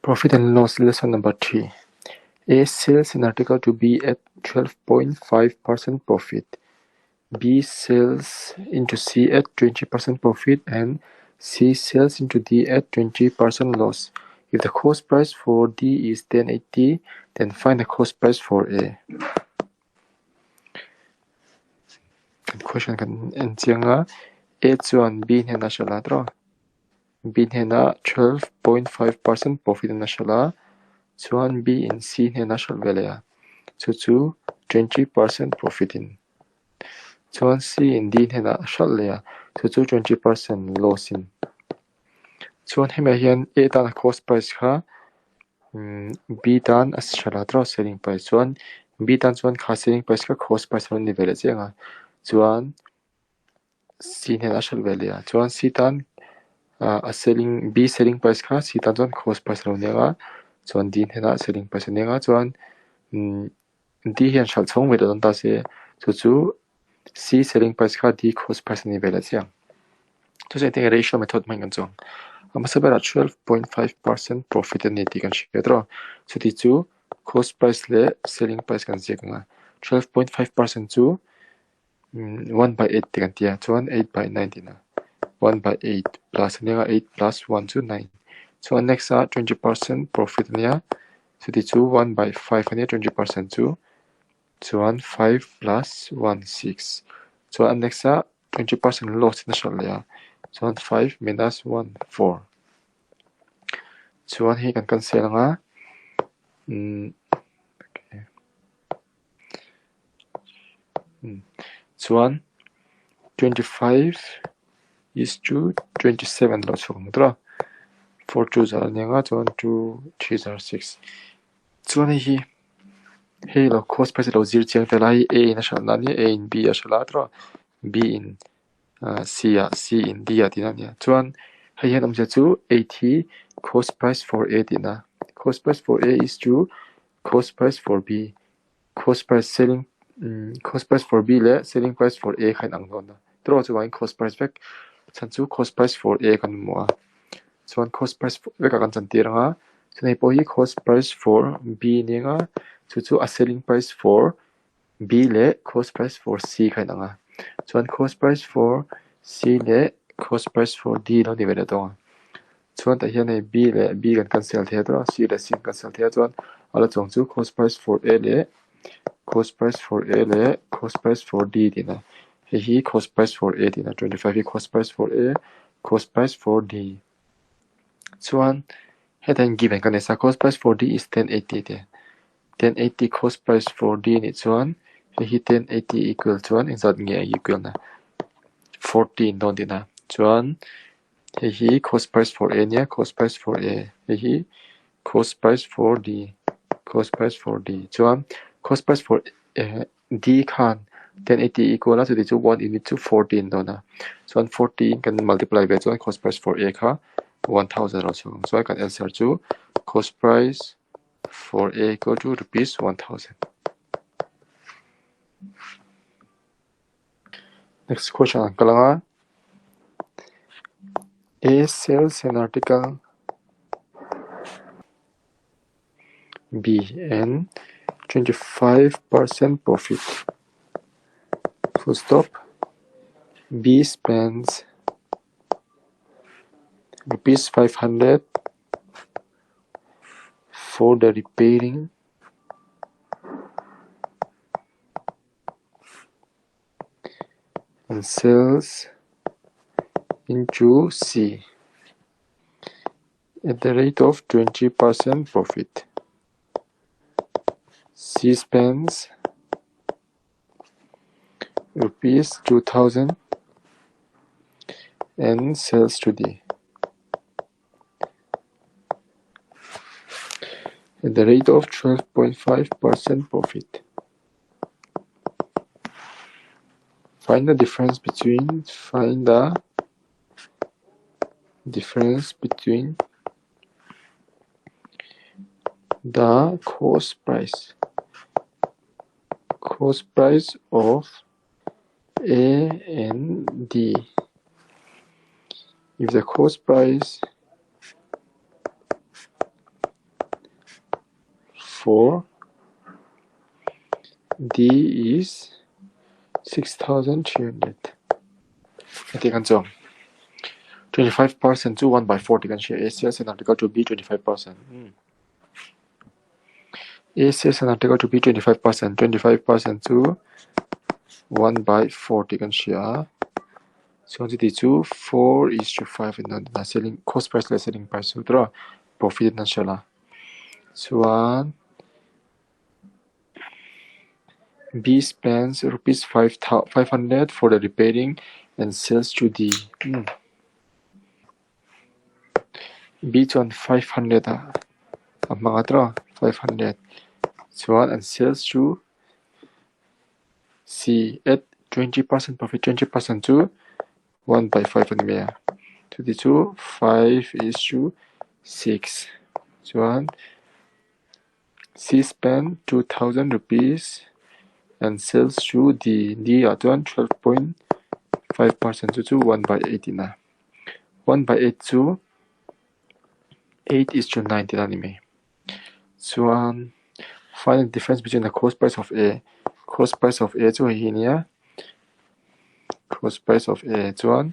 Profit and loss lesson number 3. A sells an article to B at 12.5% profit. B sells into C at 20% profit and C sells into D at 20% loss. If the cost price for D is 1080, then find the cost price for A. Kan question kan en chiang a, A chuan B hnenah a hralh a tawh. B hnenah 12.5% profit in a hralh a, chuan B in C hnenah a hralh ve leh a, chu chu 20% profit in. Chuan C in D hnenah a hralh leh a, chu chu 20% loss in. Chuan hemi ah hian A tan a cost price kha B tan a hralh a tawh selling price chuan B tan chuan kha selling price kha cost price a lo ni ve leh chiang a, chuan C hnenah a hralh ve leh a, chuan C tan a selling B selling price kha C tan chuan cost price a lo ni ang a, chuan D hnenah selling price a ni ang a, chuan D hian hralh chhawng ve leh dawn ta se, chu chu C selling price kha D cost price a ni ve leh chiang. Chu chu engtin nge ratio method hmangin kan chuang. A hmasa berah 12.5% profit a ni tih kan hriat rawh. Chuti chu cost price leh selling price kan ziak ang a, 12.5% chu 1 by 8 tih kan ti a, chuan 8 by 9 tihna 1 by 8 plus a nia 8 plus 1 chu 9. Chuan next ah 20% profit a nia, chuti chu 1 by 5 a nia 20% chu chuan 5 plus 1 6. Chuan a next ah 20% loss in a hralh leh a, chuan 5 minus 1 4. Chuan hei kan cancel ang a, okay. Chuan 25 is to 27 lo chhuak ang tawh a, 4 2 zar a ni ang a, chuan 2 3 zar 6. Chuan hei hi hei lo cost price lo zir chiang tel a, hei A in a hralh na a nia, A in B a hralh a tawh a, B in C ah, C in D ah tihna a nia. Chuan hei hian awmzia chu 8 hi cost price for A tihna. Cost price for A is to cost price for B. Cost price selling cost price for B leh selling price for A kha inang dawn a. Tawh chuvangin cost price vek chhan chu cost price for A kan hmu a. Chuan cost price vekah kan chantir ang a, chuan hei pawh hi cost price for B ni ang a, chu chu a selling price for B leh cost price for C kha inang a. Chuan cost price for C leh cost price for D lo ni ve leh dawn a. Chuan tah hian hei B leh B kan cancel thei a tawh a, C leh C kan cancel thei a chuan a la chuang chu cost price for A leh cost price for A leh cost price for D tihna. Hei hi cost price for A tihna, 25 hi cost price for A, cost price for D. Chuan hetah hian given kan nei sa, cost price for D is 1080 te. 1080 cost price for D nih chuan hei hi 1080 equal chuan engzat nge a equal na 14 dawn tihna. Chuan hei hi cost price for A nia, cost price for A, hei hi cost price for D, cost price for D. Chuan cost price for D khan 1080 equal a, chuti chu 1 unit chu 14 dawn a. Chuan 14 kan multiply ve chuan cost price for A kha 1000 alo chhuak ang. Chuan kan answer chu cost price for A equal to rupees 1000. Next question ang kal ang a. A sells an article B and 25% profit. Full stop. B spends rupees 500 for the repairing and sells into C at the rate of 20% profit. C spends rupees 2000 and sells to D at the rate of 12.5% profit. Find the difference between find the difference between the cost price of A and D. If the cost price for D is 6,300. Heti kan chuang. 25% chu 1 by 4 ti kan hria. A sells an article to B 25%. A sells an article to B 25%. 25% chu 1 by 4 ti kan hria. Chuan chuti chu 4 is to 5 in na selling cost price leh selling price chu tawh profit in an hria la. Chuan B spends rupees 500 for the repairing and sells to D. B chuan 500 a a hmang a tawh 500 chuan and sells to C at 20% profit. 20% chu 1 by 5 ani mai a. Chuti chu 5 is to 6. Chuan C spend 2000 rupees and sells to D. D ah chuan 12.5% chu chu 1 by 8 in a. 1 by 8 chu 8 is to 9 tihna ani mai. Chuan find the difference between the cost price of A. Cost price of A chu hei hi ania. Cost price of A chuan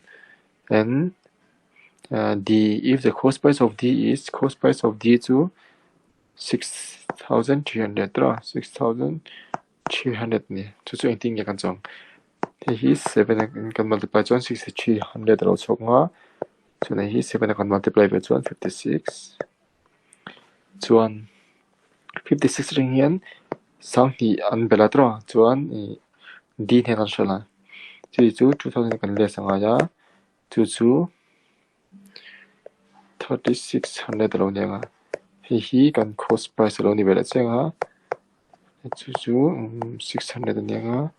and D. If the cost price of D is cost price of D chu 6,300 tawh 6,300 ani. Chu chu engtin nge kan chuang. Hei hi 7 in kan multiply chuan 6,300 a lo chhuak nga. Chuan hei hi 7 a kan multiply ve chuan 56. Chuan 56 atang hian sanghnih an belh a tawh chuan ih D hnen an hrilh a. Chumi chu 2,000 kan less angai a. Chu chu 3,600 a lo ni ang a. Hei hi kan cost price a lo ni ve leh chiang a. Chu chu 600 a ni ang a.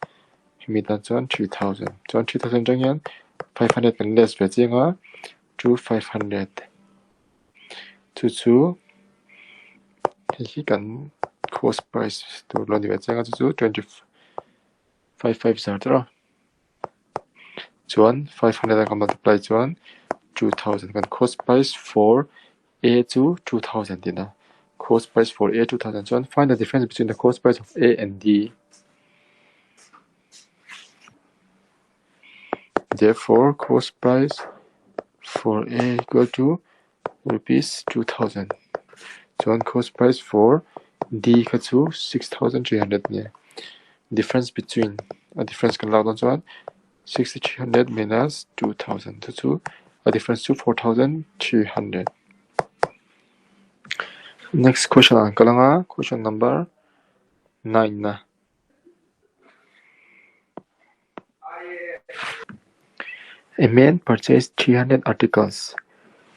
Hemi tan chuan 3,000. Chuan 3,000 atang hian 500 kan less ve chiang a. 2,500. Chu chu hei hi kan cost price tur lo ni ve chiang a. Chu chu 25 zar tawh. Chuan 500 a kan multiply chuan 2,000 kan cost price for A chu 2,000 tihna. Cost price for A 2,000 chuan find the difference between the cost price of A and D. Therefore, cost price for A equal to rupees 2,000. Chuan cost price for D kha chu 6,300 ania. Difference between a difference kan lak dawn chuan 6,300 minus 2,000 chu chu a difference chu 4,300. Next question ah kan kal anga question number 9 na. A man purchased 300 articles.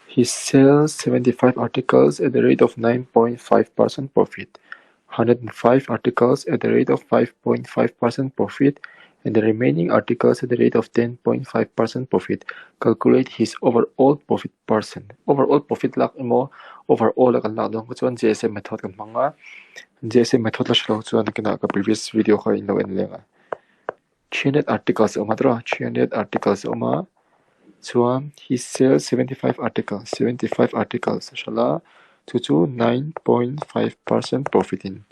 He sells 75 articles at the rate of 9.5% profit, 105 articles at the rate of 5.5% profit, and the remaining articles at the rate of 10.5% profit. Calculate his overall profit percent. Overall profit lak emaw overall a kan lak dawn kha chuan JSM method kan hmang a. JSM method la hre lo chuan kinah ka previous video kha in lo en leng a. 300 articles a awm a tawh 300 articles a awm a. Chuan he sells 75 articles 75 articles a hrilh a. Chu chu 9.5% profit in.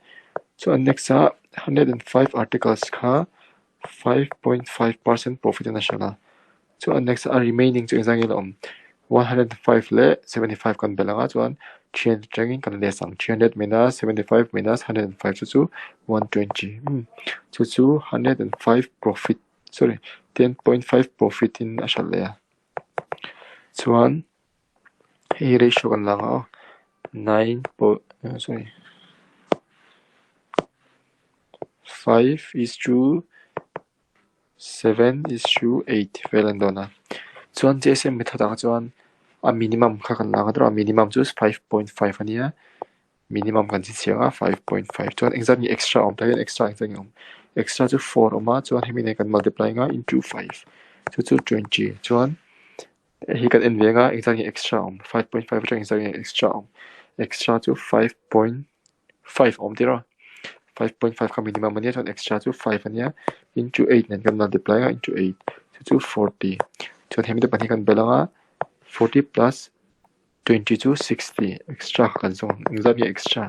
Chuan next ah 105 articles kha 5.5% profit in a hrilh a. Chuan next a remaining chu engzah nge la awm 105 leh 75 kan belh anga chuan 300 atangin kan less ang 300 minus 75 minus 105 chu chu 120. Chu chu 105 profit sorry 10.5 profit in a hrilh leh a. Chuan hei ratio kan la anga aw 9 sorry 5 is to 7 is to 8 vel an dawn a. Chuan JSM method ah kha chuan a minimum kha kan la anga tawh a minimum chu 5.5 ania. Minimum kan chhinchhiah anga 5.5 chuan engzat nge extra awm tah hian extra engzat nge awm extra chu 4 awm a chuan hemi nen kan multiply anga into 5 chu chu 20 chuan hei kan en ve anga engzat nge extra awm 5.5 atang engzat nge extra awm extra chu 5.5 awm tir a 5.5 kha minimum ania chuan extra chu 5 ania into 8 nen kan multiply anga into 8 chu chu 40 chuan hemi te pahnih kan belh anga 40 plus 20 chu 60 extra kha kan zawng engzat nge extra.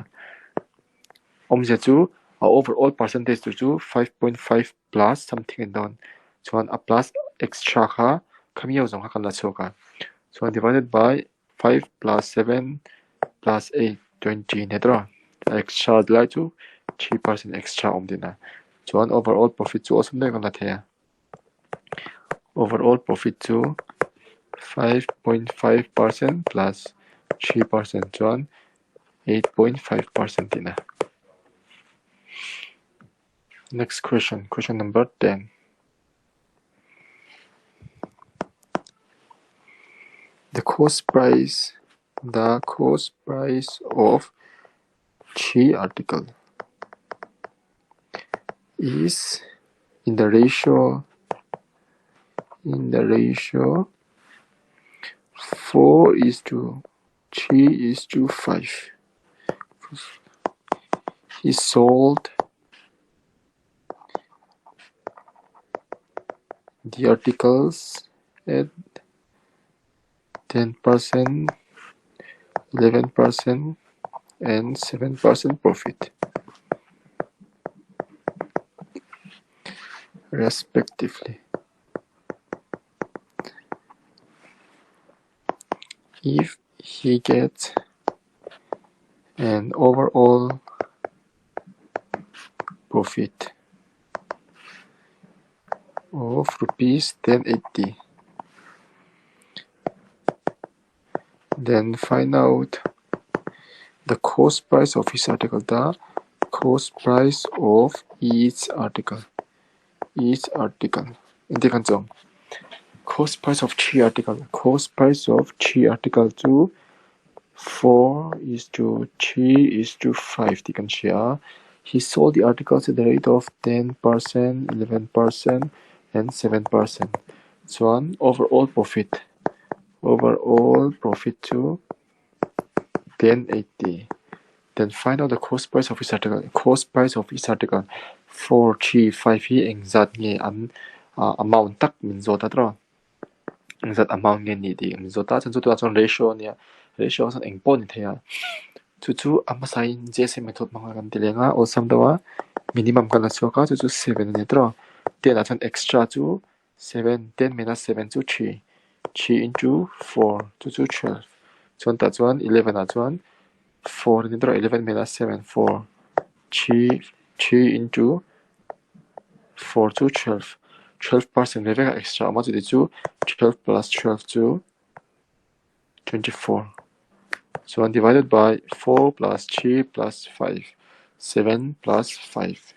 Awmzia chu a overall percentage tur chu 5.5 plus something a ni dawn. Chuan a plus extra kha khami ho zawng kha kan la chhuak a. Chuan divided by 5 plus 7 plus 8 20 ni tawh a. A extra lai chu 3% extra awm tihna. Chuan overall profit chu awlsam deuhin kan la thei a. Overall profit chu 5.5% plus 3% chuan 8.5% tihna. Next question, question number 10. The cost price, the cost price of three article is in the ratio 4 is to 3 is to 5. He sold the articles at 10%, 11% and 7% profit respectively. If he gets an overall profit of rupees 1080, then find out the cost price of each article. The cost price of each article. Each article. In the zone. Cost price of three article. Cost price of three article to 4 is to 3 is to 5. You can share. He sold the articles at the rate of 10%, 11%, and 7%. So on overall profit. Overall profit to 1080. Then find out the cost price of each article. Cost price of each article 4, 3, 5 hi engzat nge an amount tak min zawt a tawh. Engzat amount nge ni tih min zawt a. Chuan chu tunah chuan ratio ania. Ratio ah chuan eng pawh ni thei a. Chu chu a hmasain JSM method hmanga kan ti leng a. Awlsam deuh a minimum kan la chhuak a. Chu chu 7 a ni tawh. 10 ah chuan extra chu 7, 10 minus 7 chu 3. 3 into 4 chu chu 12. Chuan tah chuan 11 ah chuan 4 ni tawh 11 minus 7 4. 3 3 into 4 chu 12. 12% ve vek a extra awm a chuti chu 12 plus 12 chu 24. Chuan divided by 4 plus 3 plus 5 7 plus 5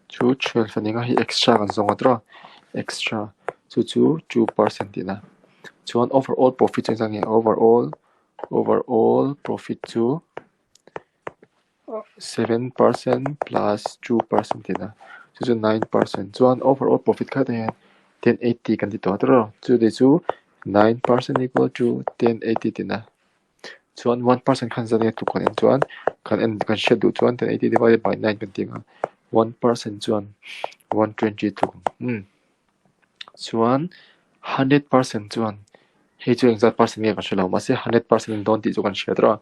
chu 12 a ni nga hi extra kan zawng a tawh a. Extra chu chu 2% tihna. Chuan overall profit chu engzat nge overall profit chu 7% plus 2% tihna. Chu chu 9%. Chuan overall profit kha hian 1080 kan ti tawh a tawh. Chu te chu 9% equal to 1080 tihna. Chuan 1% khan zan nge tluk kan en chuan kan en kan hriat duh chuan 1080 divided by 9 kan ti ang a. 1% chuan 120 tluk. Chuan 100% chuan hei chu engzat percent nge kan hre lo mahse 100% in dawn tih chu kan hria tawh a.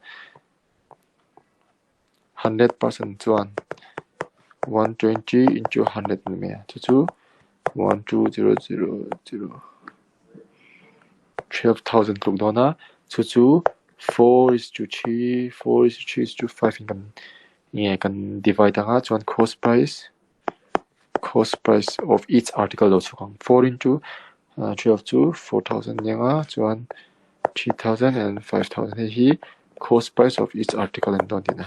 100% chuan 120 into 100 ni mai a. Chu chu 12000 12,000 tluk dawn a. Chu chu 4 is to 3 4 is to 3 is to 5 in kan nge kan divide anga chuan cost price of each article lo chhuak ang. 4 into 12 chu 4,000 ni anga chuan 3,000 and 5,000 hei hi cost price of each article an dawn tihna.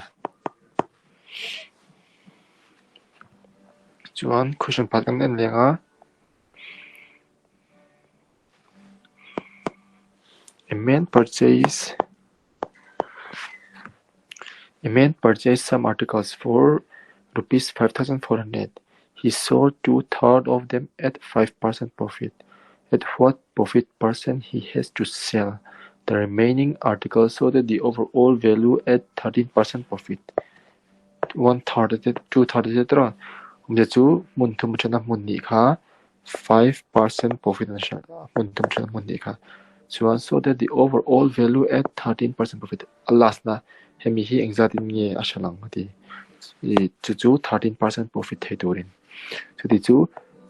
Chuan question pakhat kan en leng a. A man purchased some articles for rupees 5,400. He sold 2/3 of them at 5% profit. At what profit percent he has to sell the remaining articles so that the overall value at 13% profit. 1/3 2/3 etc. Umzia chu hmun thum thena hmun hnih kha 5% profit an hriat hmun thum thena hmun hnih kha. Chuan so that the overall value at 13% profit. A last na Hemi hi engzatin nge a hralh ang a ti. Chu chu 13% profit thei turin. Chuti chu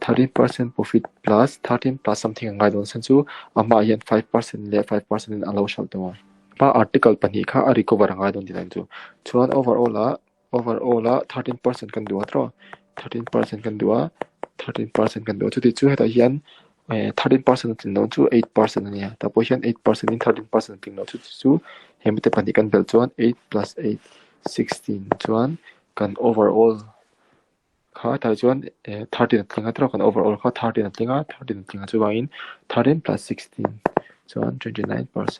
13% profit plus 13 plus something a ngai dawn chhan chu amah hian 5% leh 5% in a lo hralh tawh a. Hma article pahnih kha a recover a ngai dawn tih dan chu. Chuan overall ah overall ah 13% kan duh a tawh. 13% kan duh a 13% kan duh a. Chuti chu hetah hian 13% a tling lo chu 8% a nia. Tah pawh hian 8% in 13% a tling lo chu chu hemi te pahnih kan belh chuan 8 plus 8 16 chuan kan overall kha tah chuan 13 a tling a tawh kan overall kha 13 a tling a 13 a tling a chuvangin 13 plus 16 chuan 29%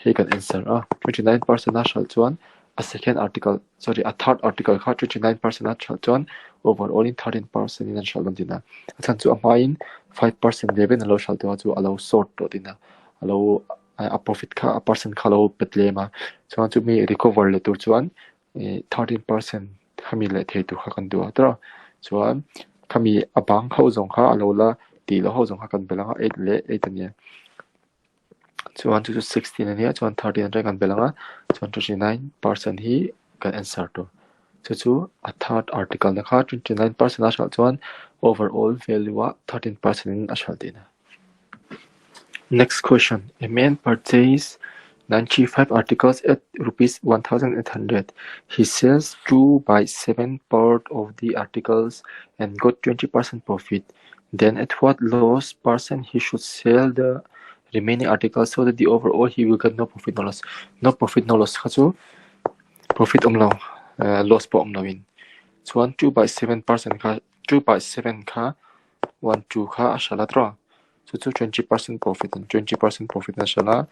hei kan answer a 29% a hralh chuan a second article sorry a third article kha 29% a hralh chuan overall in 13% in an hralh dawn tihna a chhan chu a hmain 5% ve vein a lo hralh tawh a chu a lo sort tawh tihna a lo a profit kha a percent kha a lo pe tlem a chuan chumi recover leh tur chuan 13% khami leh thei tur kha kan duh a tawh chuan khami a bang ho zawng kha a lo la tih loh ho zawng kha kan belh ang a 8 leh 8 a nia chuan chu chu 16 a nia chuan 13 atang kan belh ang a chuan 29% hi kan answer tur chu chu a third article na kha 29% a hralh chuan overall value ah 13% in a hralh tihna. Next question. A man purchased 95 articles at rupees 1800. He sells 2 by 7 part of the articles and got 20% profit. Then at what loss percent he should sell the remaining articles so that the overall he will get no profit no loss. No profit no loss kha chu profit awm lo loss pawh awm lo in. Chuan 2 by 7% kha 2 by 7 kha 1 2 kha a hralh a tawh a. Chu chu 20% profit in 20% profit a hralh a.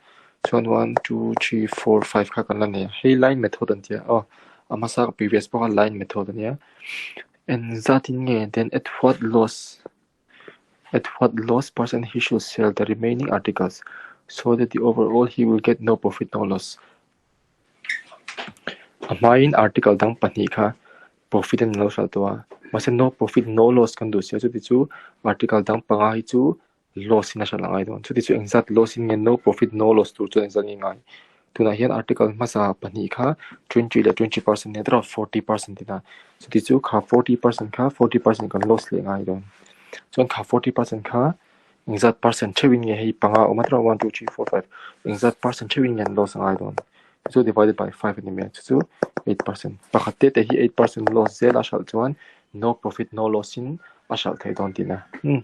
Chuan 1 2 3 4 5 kha kan la nei a. Hei line method an tia aw. A hmasa ka previous pawh kha line method a nia. Engzatin nge then at what loss at what loss percent he should sell the remaining articles so that the overall he will get no profit no loss. A hmain article dang pahnih kha profit in a lo hralh tawh a. Mahse no profit no loss kan duh sia chuti chu article dang panga hi chu loss in a hralh a ngai dawn. Chuti chu engzat loss in nge no profit no loss tur chuan engzat nge ngai. Tunah hian article hmasa pahnih kha 20 leh 20% nia tawh 40% tina. Chuti chu kha 40% kha 40% kan loss leh ngai dawn. Chuan kha 40% kha engzat percent theuhin nge hei panga awm a tawh 1 2 3 4 5 engzat percent theuhin nge an loss a ngai dawn. Chu chu divided by 5 a ni mai a. Chu chu 8%. Pakhat te te hi 8% loss zel a hralh chuan no profit no loss in a hralh thei dawn tihna. Hmm.